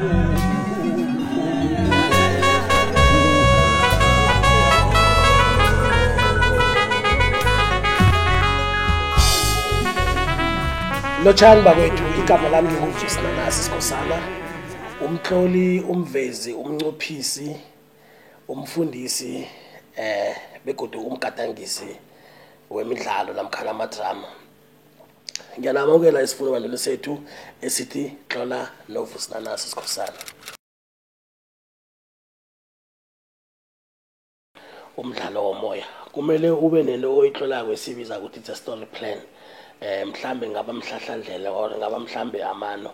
Lotshani bakwethu, igama lami nginguVusi Sikhosana, umtloli, umvezi, umnqophisi, umfundisi begodu umgadangisi wemidlalo namkhana amadrama. Ngiyanamukela esifundobandulo sethu esithi Tlola noVusi Nanasi Sikhosana. Umdlalo womoya kumele ube nento oyitlolako esibiza ukuthi it's a story plan. Mhlambe ngaba mhlahlandlela or ngaba mhlambe amano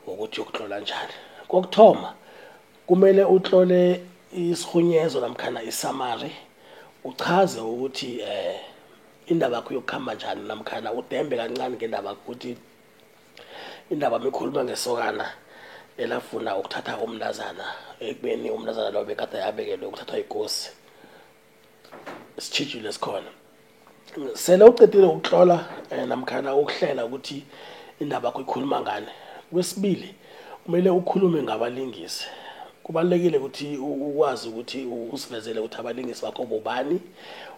ukuthi uyokutlola njani. Kokuthoma kumele utlole isirhunyezo namkhana i-summary, uchaze ukuthi indaba yakho iyokukhamba njani namkhana udembe kancane ngendaba yakho ukuthi indaba ikhuluma ngesokana elafuna ukuthatha umntazana ekubeni umntazana lo bekade abekelwe ukuthathwa yikosi. Isitjhijilo esikhona. Sele uqedile ukutlola namkhana ukuhlela ukuthi indaba yakho ikhuluma ngani. Kwesibili kumele ukhulume ngabalingisi. Kubalulekile ukuthi ukwazi ukuthi usivezele ukuthi abalingisi bakho bobani,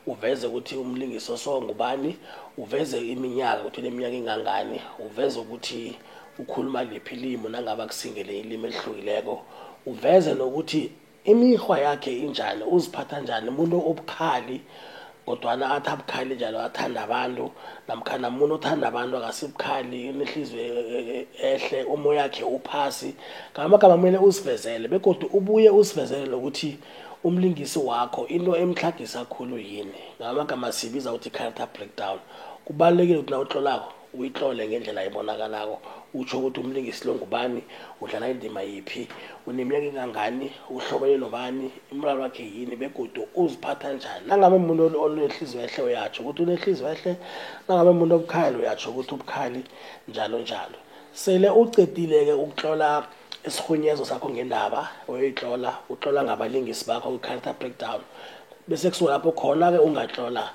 uveze ukuthi umlingisi oso ngubani, uveze iminyaka ukuthi uneminyaka engangani, uveze ukuthi ukhuluma liphi ilimi nangaba kusingele ilimi elihlukileko, uveze nokuthi imikghwa yakhe injani, uziphatha njani, umuntu obukhali kodwana athi abukhali njalo athanda abantu namkhana umuntu othanda abantu akasibukhali, unehliziyo ehle, umoya wakhe uphasi. Ngamagama kumele usivezele begodu ubuye usivezele nokuthi umlingisi wakho into emtlhagisa khulu yini. Ngamagama sibiza ukuthi character breakdown. Kubalulekile ukuthi nawutlolako uyitlole ngendlela ebonakalako, utsho ukuthi umlingisi lo ngubani, udlala indima yiphi, uneminyaka engangani, uhlobene nobani, imraro wakhe yini begodu uziphatha njani. Nangabe umuntu onehliziyo ehle uyatsho ukuthi unehliziyo ehle, nangabe umuntu obukhali uyatsho ukuthi ubukhali, njalo njalo. Sele ucedile-ke ukutlola isirhunyezo sakho ngendaba oyoyitlola, utlola ngabalingisi bakho kwi-character breakdown, bese kusuka lapho khona-ke ungatlola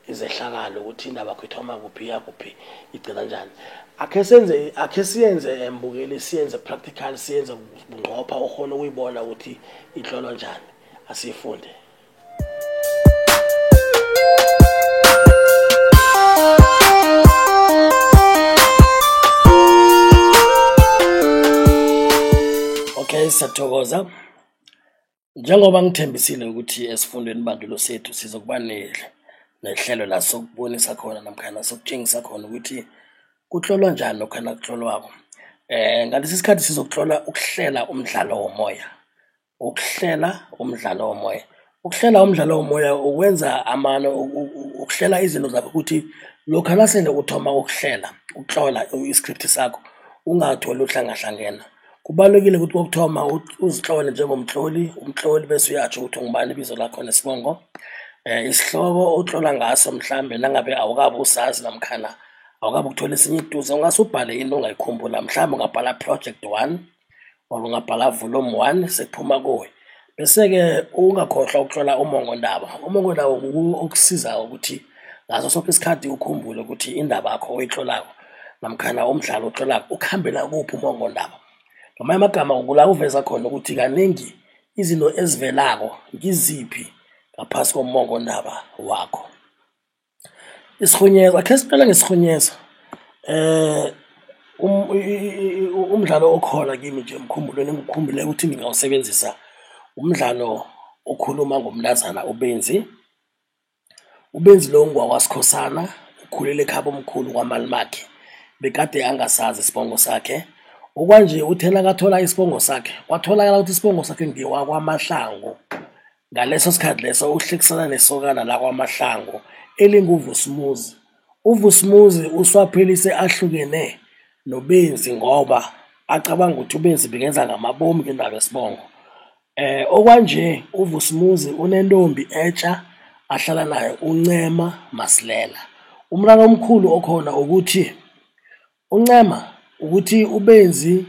izehlakalo ukuthi indaba yakho ithoma kuphi, iya kuphi, igcina njani. Akhe siyenze mbukeli, siyenze practical, siyenze bunqopha ukhone ukuyibona ukuthi itlolwa njani. Asiyifunde. Okay, siyathokoza. Njengoba ngithembisile ukuthi esifundweni bandulo sethu sizokuba nehlelo la sokubonisa khona namkhana sokutshengisa khona ukuthi kutlolwa njani lokha nakutlolwako. Ngalesi sikhathi sizokutlola ukuhlela umdlalo womoya. Ukuhlela umdlalo womoya. Ukuhlela umdlalo womoya ukwenza amano, ukuhlela izinto zakho ukuthi lokha nasele uthoma ukuhlela, ukutlola i-script sakho ungatholi uhlangahlangene. Kubalulekile ukuthi kokuthoma uzitlole njengomtloli, umtloli bese uyatsho ukuthi ungubani ibizo lakho nesibongo. Isihloko otlola ngaso mhlambe nangabe awukabe usazi namkhana awukabe ukuthola esinye iduze, ungase ubhale into ongayikhumbula, mhlambe ungabhala project 1 or ungabhala volume 1 sekuphuma kuwe. Bese-ke ungakhohlwa ukutlola umongondaba. Umongondaba okusiza ukuthi ngaso sonke isikhathi ukhumbule ukuthi indaba yakho oyitlolako namkhana umdlalo otlolako ukhambela kuphi umongondaba. Ngamanye amagama kula uveza khona ukuthi kaningi izinto ezivelako ngiziphi ngaphasi komongondaba wakho. Isirhunyezo, akhe siqale ngesirhunyezo. Umdlalo okhona kimi nje emkhumbulweni engikhumbule ukuthi ngingawusebenzisa umdlalo okhuluma ngomntazana uBenzi. Ubenzi lo ngowakwaSkhosana, ukhulele ekhabo omkhulu kwamalumakhe, bekade angasazi isibongo sakhe. Okwanje uthe nakathola isibongo sakhe, kwatholakala ukuthi isibongo sakhe ngewakwaMahlangu. Ngaleso sikhathi leso uhlekisana nesokana lakwaMahlangu elinguVusimuzi. UVusimuzi uswaphelise ahlukene noBenzi ngoba acabanga ukuthi uBenzi bekenza ngamabomu ngendaba yesibongo. Okwanje uVusimuzi unentombi etsha ahlala nayo, uNcema Masilela. Umraro omkhulu okhona ukuthi uNcema ukuthi uBenzi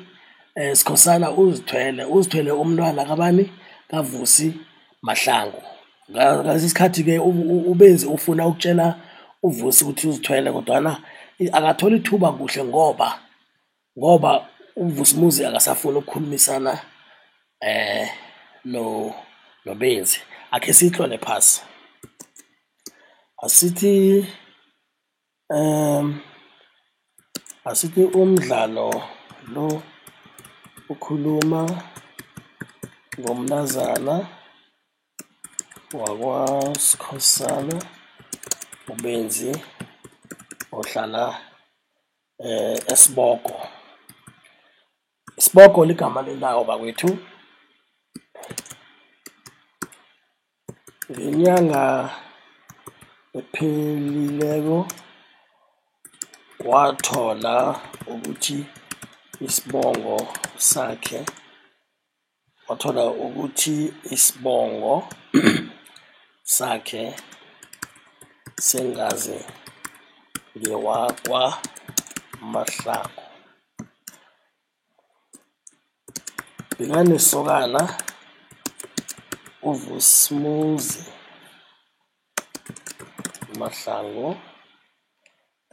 Sikhosana uzithwele umntwana kabani, kaVusi Mahlangu. Ngalesi sikhathi-ke uBenzi ufuna ukutshela uVusi ukuthi uzithwele kodwana akatholi ithuba kuhle ngoba uVusimuzi akasafuni ukukhulumisana noBenzi. Akhe siyitlole phasi, asithi asithi umdlalo lo ukhuluma ngomntazana wakwaSkhosana uBenzi ohlala eSbogo. Isibogo ligama lendawo bakwethu. Ngenyanga ephelileko wathola ukuthi isibongo sakhe, wathola ukuthi isibongo sakhe sengazi ngewakwaMahlangu. Bekanesokana uVusimuzi Mahlangu,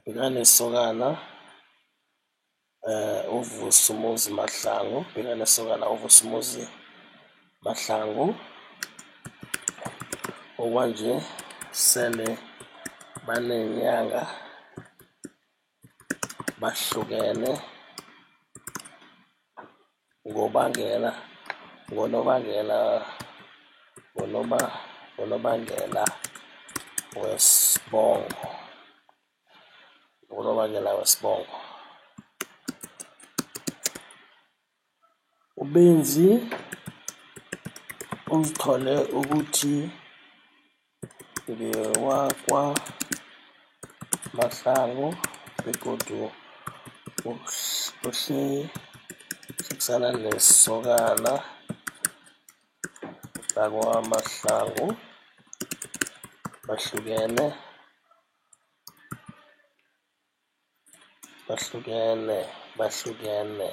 bekanesokana uVusimuzi Mahlangu, bekanesokana uVusimuzi Mahlangu okwanje sele baneenyanga bahlukene ngobangela, ngonobangela, ngonobangela wesibongo, ngonobangela wesibongo. UBenzi uzithole ukuthi ngewakwaMahlangu begodu uhlekisana nesokana lakwaMahlangu, bahlukene, bahlukene, bahlukene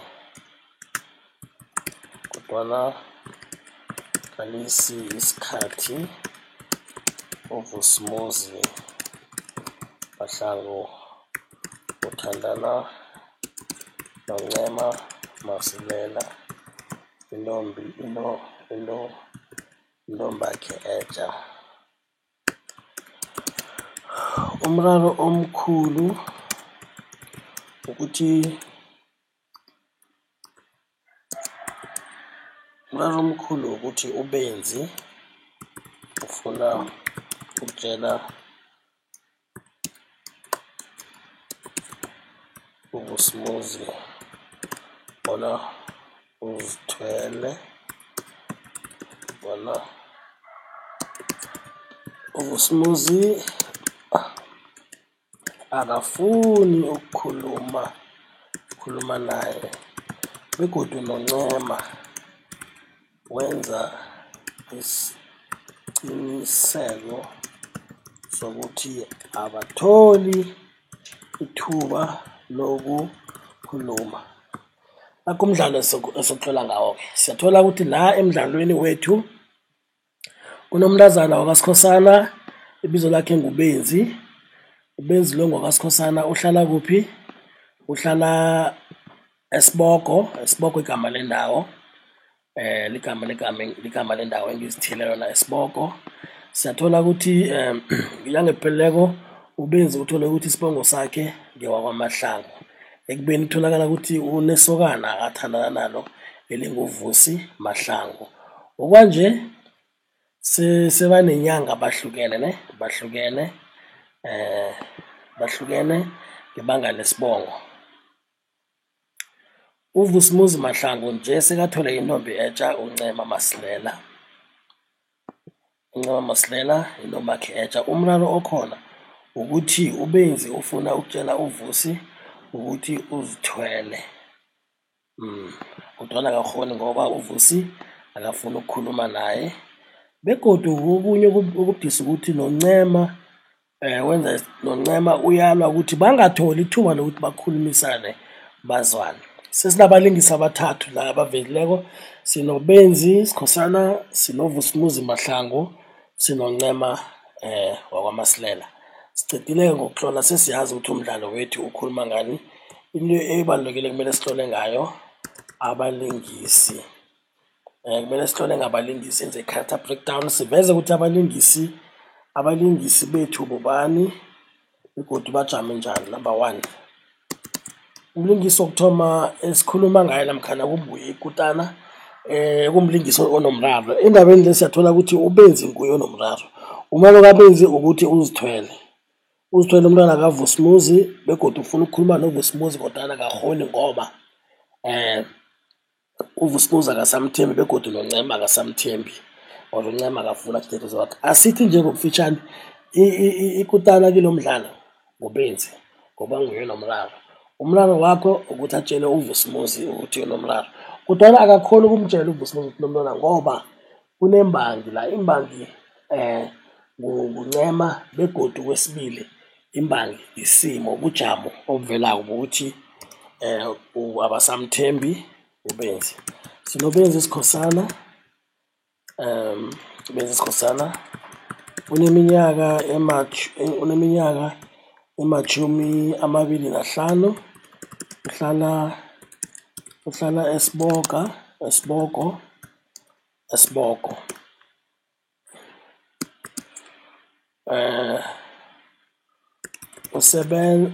kodwana ngalesi isikhathi uVusimuzi Mahlangu uthandana noNcema Masilela intombi into intombakhe etja. Umraro omkhulu ukuthi, umraro omkhulu ukuthi uBenzi ufuna ukutjela uVusimuzi bona uzithwele, bona uVusimuzi akafuni ukukhuluma khuluma naye begodu noNcema wenza isiqiniseko sokuthi abatholi ithuba lokukhuluma. Nakhu umdlalo esokutlola ngawo-ke, siyathola ukuthi la emdlalweni wethu kunomntazana wakwaSkhosana ibizo lakhe nguBenzi. UBenzi lo ngwakwaSkhosana uhlala kuphi? Uhlala eSbogo, eSbogo igama lendawo, ligama ligama lendawo engizithiyele yona eSbogo. Siyathola ukuthi ngenyanga ephelileko uBenzi uthole ukuthi isibongo sakhe ngewakwaMahlangu, ekubeni kutholakala ukuthi unesokana athandana nalo elinguVusi Mahlangu. Okwanje sebanenyanga bahlukene ne, bahlukene bahlukene ngebanga lesibongo. UVusimuzi Mahlangu nje sekathole intombi etja uNcema Masilela, uNcema Masilela intombakhe etja. Umraro okhona ukuthi uBenzi ufuna ukutjela uVusi ukuthi uzithwele, kodwana akakghoni ngoba uVusi akafuni ukukhuluma naye begodu okunye okubudisi ukuthi noNcema wenza noNcema uyalwa ukuthi bangatholi ithuba lokuthi bakhulumisane bazwane. Sesinabalingisi abathathu la abavelileko, sinoBenzi Skhosana, sinoVusimuzi Mahlangu, sinoNcema wakwaMasilela. Sicedile-ke ngokutlola sesiyazi ukuthi umdlalo wethu ukhuluma ngani. Into ebalulekile kumele sitlole ngayo abalingisi. Kumele sitlole ngabalingisi senze i-character breakdown, siveze ukuthi abalingisi bethu bobani begodu bajame njani, number one. Umlingisi wokuthoma esikhuluma ngaye namkhana ekunguye ikutana kumlingisi onomraro. Endabeni le siyathola ukuthi uBenzi nguye onomraro, umraro kaBenzi ukuthi uzithwele, uzithwele umntwana kaVusimuzi begodu ufuna ukukhuluma noVusimuzi kodwana akakghoni ngoba uVusimuzi akasamthembi begodu noNcema akasamthembi or uNcema akafuni atjhidele eduze kwakhe. Asithi nje ngobufitjhani ikutana kilomdlalo nguBenzi ngoba nguye onomraro. Umraro wakho ukuthi atjele uVusimuzi ukuthi unomraro kodwana akakhoni ukumtjela uVusimuzi ukuthi unomntwana ngoba kunembangi la, imbangi nguNcema begodu kwesibili imbangi isimo, ubujamo obuvelako bokuthi abasamthembi uBenzi. SinoBenzi Skhosana, uBenzi Skhosana uneminyaka ematjhumi amabili nahlanu, uhlala eSboga, eSbogo, eSbogo.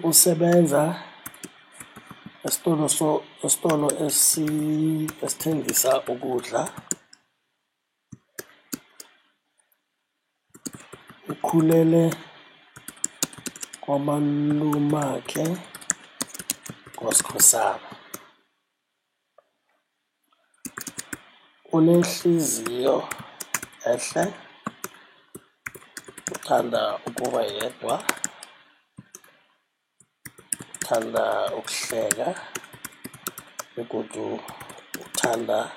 Usebenza esitolo esitolo esithengisa ukudla. Ukhulele kwamalumakhe kwaSkhosana. Unehliziyo ehle, uthanda ukuba yedwa, uthanda ukuhleka begodu uthanda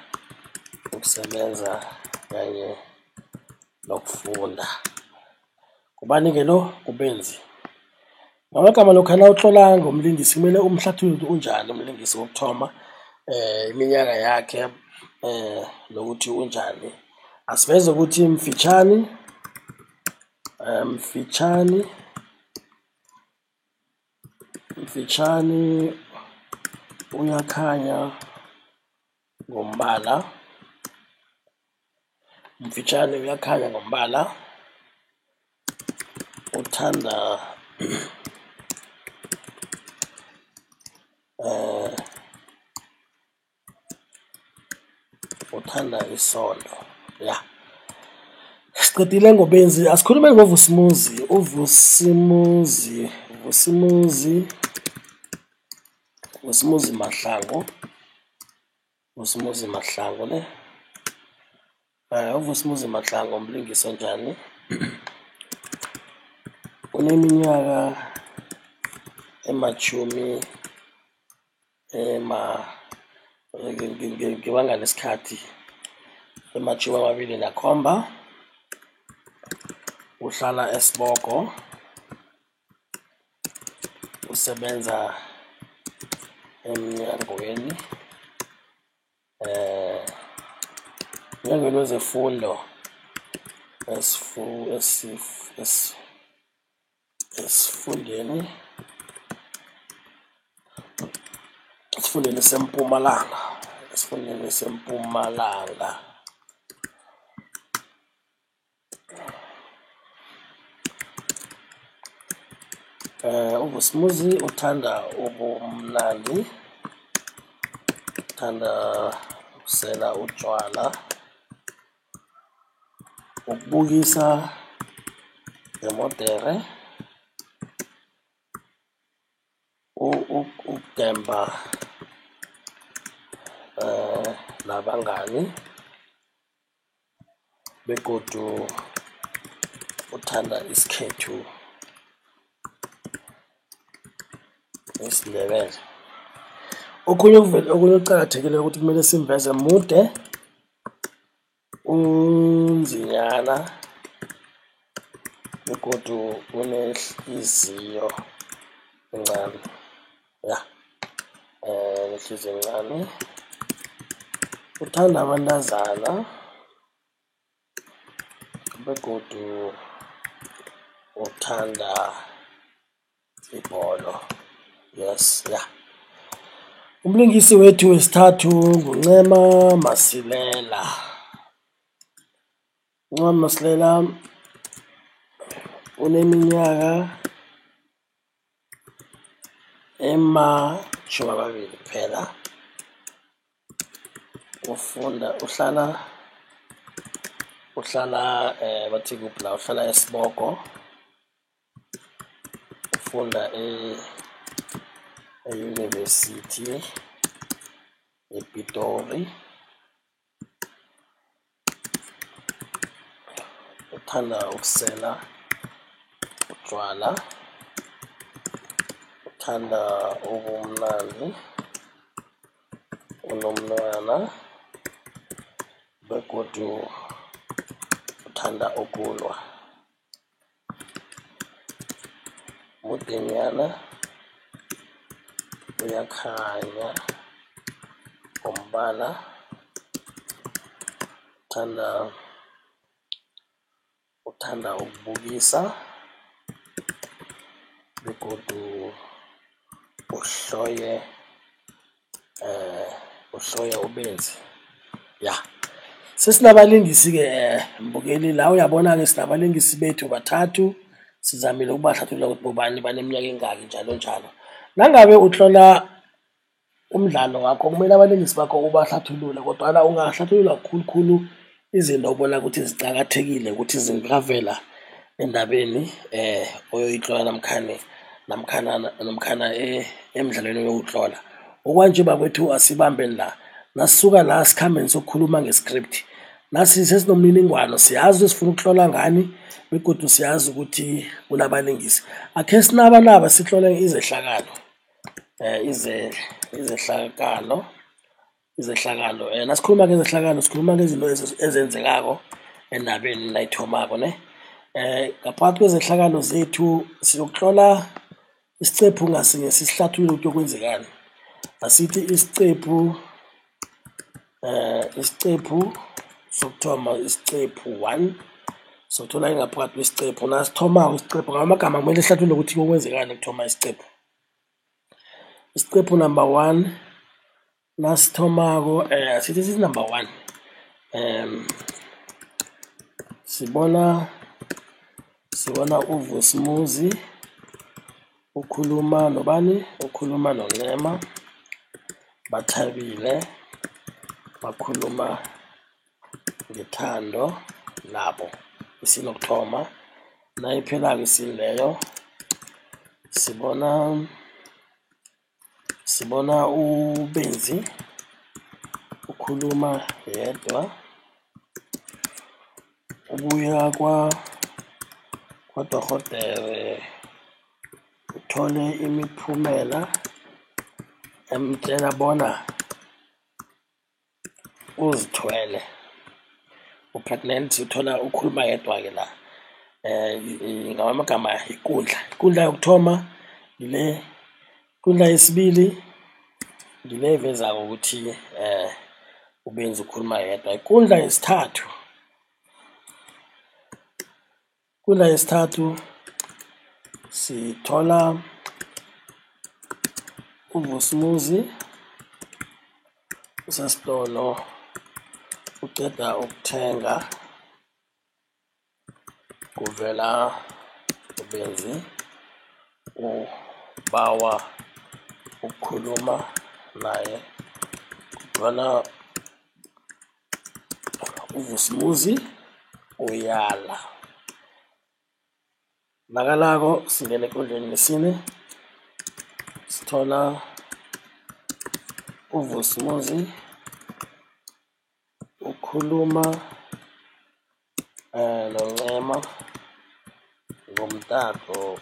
ukusebenza kanye nokufunda. Ngubani-ke lo? NguBenzi. Ngamagama lokha nawutlola ngomlingisi kumele umhlathulule ukuthi unjani umlingisi wokuthoma, iminyaka yakhe nokuthi unjani. Asiveze ukuthi mfitjhani, mfitjhani, mfitjhani, uyakhanya ngombala, mfitjhani uyakhanya ngombala, uthanda uthanda isondo, ya. Siqedile ngoBenzi, asikhulume ngoVusimuzi. UVusimuzi, Vusimuzi, Vusimuzi Mahlangu, Vusimuzi Mahlangu ne. UVusimuzi Mahlangu mlingisi onjani? Uneminyaka ematjhumi ngebanga lesikhathi ematjhumi amabili nakhomba, uhlala eSbogo, usebenza emnyangweni emnyangweni wezefundo esifundeni esifundeni seMpumalanga, esifundeni seMpumalanga. UVusimuzi uthanda ubumnandi, uthanda ukusela utjwala, ukubukisa ngemodere, ukudemba nabangani begodu uthanda isikhethu isiNdebele. Okhunye okunye okuqakathekileko ukuthi kumele simveze mude, unzinyana begodu unehliziyo encani, ya unehliziyo encani. Uthanda abantazana begodu uthanda ibholo, yes, ya. Umlingisi wethu wesithathu nguNcema Masilela. UNcema Masilela uneminyaka ematjhumi amabili kuphela, ufunda uhlala, uhlala bathi kuphi la, uhlala eSiboko, ufunda eyunivesithi yePitori. Uthanda ukusela utjwala, uthanda ubumnandi, unomntwana begodu uthanda ukulwa. Mudenyana, uyakhanya ngombala, uthanda, uthanda ukubukisa begodu uhloye uhloye uBenzi, ja. Sesinabalingisi-ke mbukeli la uyabona-ke sinabalingisi bethu bathathu, sizamile ukubahlathulula ukuthi bobani, baneminyaka emingaki njalonjalo. Nangabe utlola umdlalo wakho kumele abalingisi bakho ubahlathulule kodwana ungahlathulula khulukhulu izinto obona ukuthi ziqakathekile ukuthi zingavela endabeni oyoyitlola namkhana namkhana emdlalweni oyowutlola. Okwanje bakwethu asibambeni la, nasisuka la sikhambeni siyokukhuluma nge-script. Nasi sesinomniningwano siyazi ukuthi sifuna ukutlola ngani begodu siyazi ukuthi kunabalingisi. Akhe sinabanaba sitlole izehlakalo, izehlakalo, izehlakalo. Nasikhuluma ngezehlakalo sikhuluma ngezinto ezenzekako endabeni nayithomako ne. Ngaphakathi kwezehlakalo zethu siyokutlola isiqephu ngasinye sisihlathulule ukuthi kuyokwenzekani. Asithi isiqephu isiqephu sokuthoma isiqephu one, sothola ingaphakathi kwesiqephu. Nasithomako isiqephu ngamanye amagama kumele sihlathulule ukuthi kuyokwenzekani ekuthoma isiqephu. Isiqephu number one nasithomako asithi sithi number one sibona sibona uVusimuzi ukhuluma nobani? Ukhuluma noNcema, bathabile, bakhuluma ngethando labo. Isini yokuthoma, nayiphelako isini leyo sibona sibona uBenzi ukhuluma yedwa, ubuya kwadorhodere uthole imiphumela emtjela bona uzithwele, u-pregnant, uthola ukhuluma yedwa-ke la. Ngamanye amagama ikundla, ikundla yokuthoma ngile, ikundla yesibili ngile evezako ukuthi uBenzi ukhuluma yedwa. Ikundla yesithathu, ikundla yesithathu sithola uVusimuzi usesitolo uqeda ukuthenga kuvela uBenzi ubawa ukukhuluma naye kodwana uVusimuzi uyala. Nakalako singena ekundleni yesine sithola uVusimuzi ukhuluma noNcema ngomtato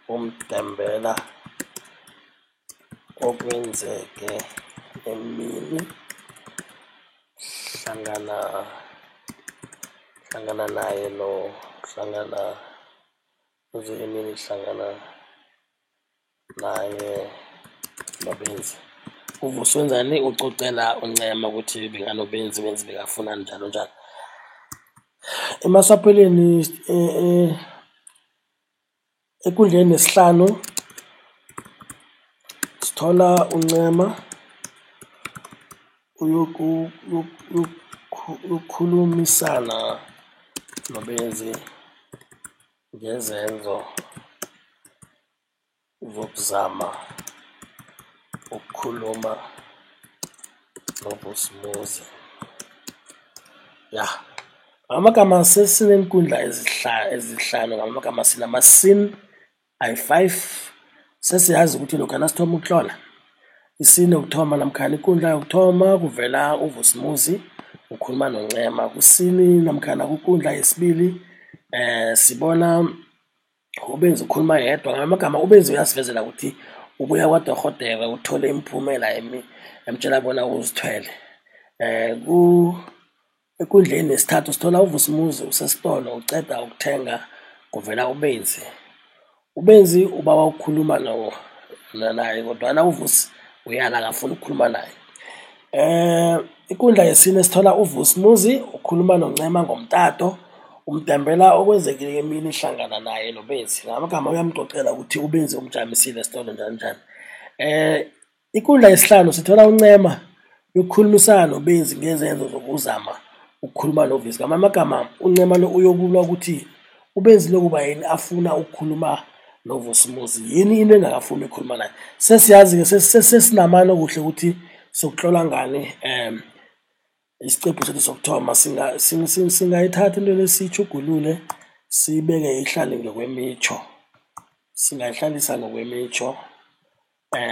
umdembela okwenzeke emini hlangana hlangana naye no hlangana emini hlangana naye noBenzi. UVusi wenzani? Ucocela uNcema ukuthi bekanoBenzi, uBenzi bekafunani njalo njalo. Emaswapheleni ekundleni yesihlanu sithola Sithola uNcema uyokukhulumisana noBenzi ngezenzo zokuzama ukukhuluma noVusimuzi. Ya, ngamagama sesineenkundla ezihlanu, ngamagama sinama-scene ayi-five. Sesiyazi ukuthi lokha nasithoma ukutlola, i-scene yokuthoma namkhana ikundla yokuthoma kuvela uVusimuzi ukhuluma noNcema. Ku-scene namkhana kukundla yesibili sibona uBenzi ukhuluma yedwa, ngamanye amagama uBenzi uyasivezela ukuthi ubuya kwadorhodere uthole imiphumela emtjela bona uzithwele. Ekundleni yesithathu sithola uVusimuzi usesitolo uqeda ukuthenga kuvela uBenzi. UBenzi ubawa ukukhuluma naye kodwana uVusi uyala akafuni ukukhuluma naye. Ikundla yesine sithola uVusimuzi ukhuluma noNcema ngomtato, umdembela okwenzekileko emini hlangana naye noBenzi. Ngamagama uyamcocela ukuthi uBenzi umjamisile esitolo njalonjalo. Ikundla yesihlanu sithola uNcema uyokukhulumisana noBenzi ngezenzo zokuzama ukukhuluma noVusi. Ngamanye amagama uNcema lo uyokulwa ukuthi uBenzi lo kubayini afuna ukukhuluma noVusimuzi, yini into engakafuni ukukhuluma naye. Sesiyazi-ke sesinamano kuhle ukuthi sokutlola ngani isiqephu sethu sokuthoma. Singayithatha into le siyitjhugulule siyibeke ihlale ngokwemitjho, singayihlalisa ngokwemitjho.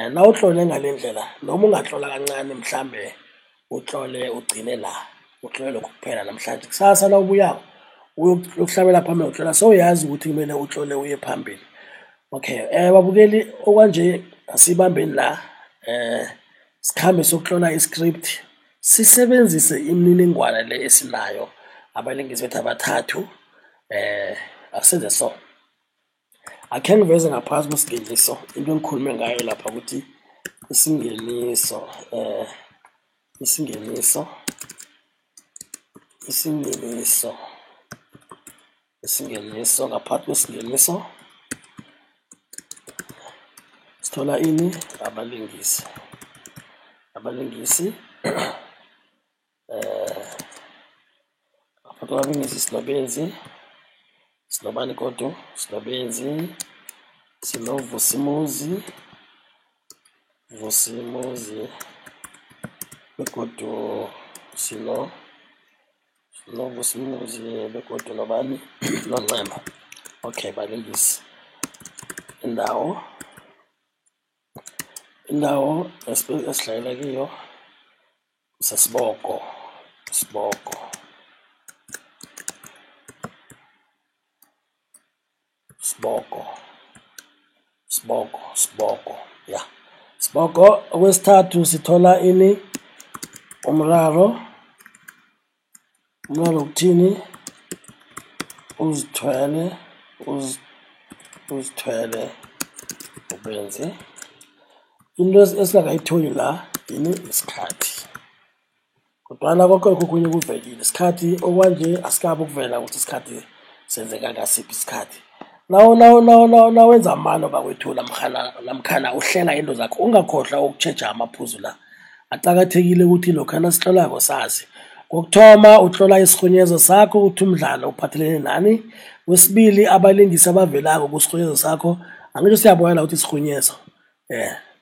Nawutlole ngalendlela noma ungatlola kancani mhlambe utlole ugcine la, utlole lokhu kuphela namhlanje, kusasa nawubuyako uyokuhlabela phambili ngokutlola sewuyazi ukuthi kumele utlole uye phambili. Okay, babukeli okwanje asiyibambeni la, sikhambe siyokutlola i-script sisebenzise imininingwana le esinayo, abalingisi bethu abathathu asenze so. Akhe ngiveze ngaphasi kwesingeniso into engikhulume ngayo lapha ukuthi isingeniso isingeniso, isingeniso, isingeniso, ngaphakathi kwesingeniso sithola ini? Abalingisi, abalingisi ngaphakathi kwabalingisi sinoBenzi, sinobani godu? SinoBenzi, sinoVusimuzi, Vusimuzi begodu sinoVusimuzi begodu nobani? NoNcema. Okay, balingisi. Indawo, indawo esidlalela kiyo kuseSibogo, Sibogo. Sibogo, Sibogo, Sibogo, ya. Sibogo. Okwesithathu sithola ini? Umraro. Umraro ukuthini? Uzithwele, uzithwele uBenzi. Into esingakayitholi la yini? Isikhathi. Kodwana koke lokhu okhunye kuvelile. Isikhathi okwanje asikabi ukuvela ukuthi isikhathi senzeka ngasiphi isikhathi. Nawenza amano bakwethu namkhana uhlela into zakho, ungakhohlwa ukutjheja amaphuzu la. Aqakathekile ukuthi lokha nasitlolako sazi. Kokuthoma utlola isirhunyezo sakho ukuthi umdlalo uphathelene nani. Kwesibili abalingisi abavelako kusirhunyezo sakho, angitjho siyabona la ukuthi isirhunyezo.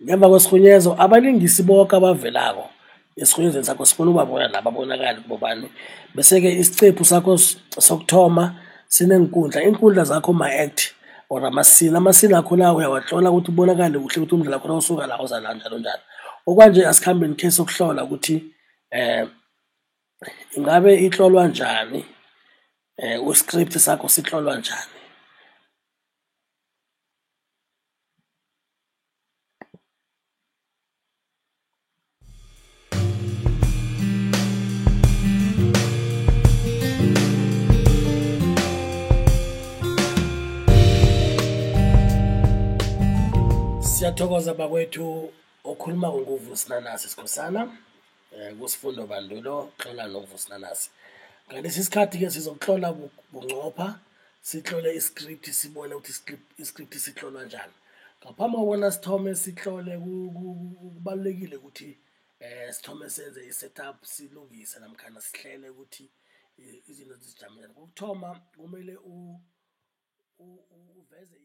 Ngemva kwesirhunyezo abalingisi boke abavelako esirhunyezweni sakho sifuna ukubabona la babonakale bobani. Bese-ke isiqephu sakho sokuthoma sineenkundla, iinkundla zakho ma-act or ama-scene, ama-scene akho la uyawatlola ukuthi kubonakale kuhle ukuthi umdlalo wakho nawusuka la uza la njalo njalo. Okwanje asikhambeni khesokuhlola ukuthi ingabe itlolwa njani, u-script sakho sitlolwa njani. Siyathokoza bakwethu, okhuluma nguVusi Nanasi Skhosana, kusifundo bandulo tlola noVusi Nanasi. Ngalesi sikhathi-ke sizokutlola bunqopha, sitlole i-script sibone ukuthi i-script sitlolwa njani. Ngaphambi kobana sithome sitlole kubalulekile ukuthi sithome senze i-set up silungise namkhana sihlele ukuthi izinto zijame njani. Kokuthoma kumele uveze